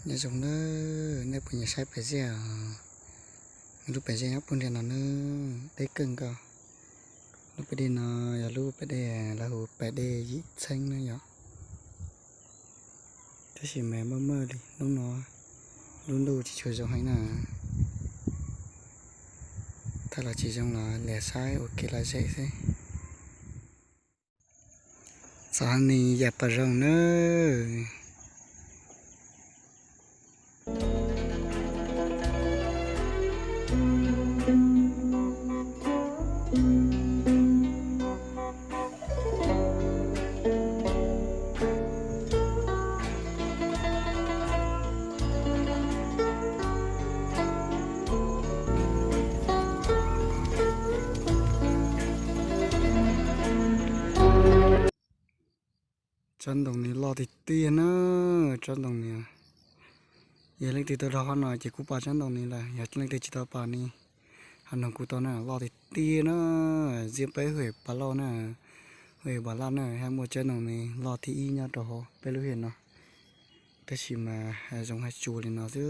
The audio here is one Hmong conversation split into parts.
Nyob zoo nawb, nej puas nyiam saib pas dej os? Lub pas dej nyob puag nram no nawb, deb kawg nkaus. Lub pas dej no yog lub pas dej lawv hu pas dej Yim Txheeb na yom. Tab sis mas maj maj li hnub no, lub ntuj tsis tshua zoo heev na. Thaij los tsis zoo los lias saib ua kev lom zem xwb. Txog hov ni yam pas zoo nawb. Tsob ntoo ni loj tiag tiag na, tsob ntoo ni. Yog leej twg tuaj rau hov no ces kuj pom tsob ntoo ni lawm, yog leej twg tsis tau pom ni, ho nug kuj tau na, loj tiag tiag na. Ntxiab peb hu pas lauj na, hu pas laj na, hab muaj tsob ntoo ni loj thib ib nyob rau hauv peb lub hwv no. Tab sis mas zoo hais tsuas li no xwb.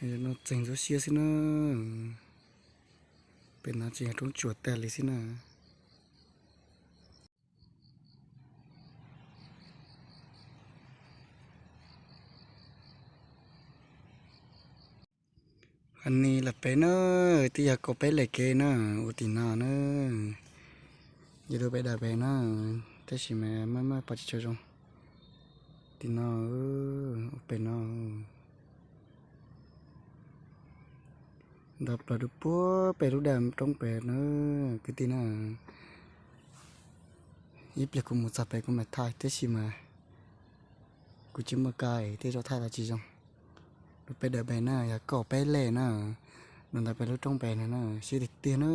Zoo no txeeg ntxuav siab xwb na. Pem no tseem yog roob tsuas tag li xwb na. Hov ni lawm pem na, twb yog kaum peb lem kev na, ua tim no na. Yog lub pem dawm pem na, tab sis mas maj maj pom tsis tshua zoo. Tim no, ua pem no. Nto plaws rau puag pem lub dawm roob pem na, kwv tij na. Ib pliag kuv mus txog pem kuv mam thaij, tab sis mas kuv tsis muaj ka es tej zaum thaij los tsis zoo. Lub pem dawm pem na yog kaum peb lem na, nto ntawm pem lub roob pem na, siab tiag tiag na.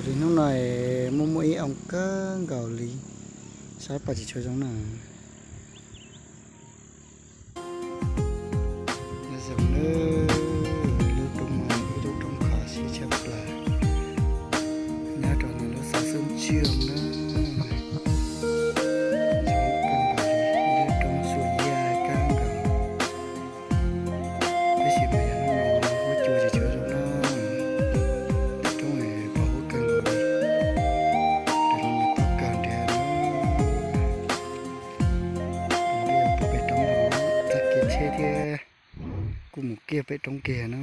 Li hnub no muaj muaj ib oo kawg nkaus li, saib pom tsis tshua zoo na. Zoo na, lub roob no ib lub roob qhov siab tshaj plaws, nyob rau ntawm lub xav xub ntsiag na. Zoo kawg nkaus li, ib lub roob xuas yaj kawg nkaus. Tab sis mas yog hnub no huab cua tsis tshua zoo na, roob pom huab kawg nkaus li. Rau no mas tob kawg nrhiav na. Peb roob no txoj kev tsheb thiab kuj mus kiag peb roob kiag na.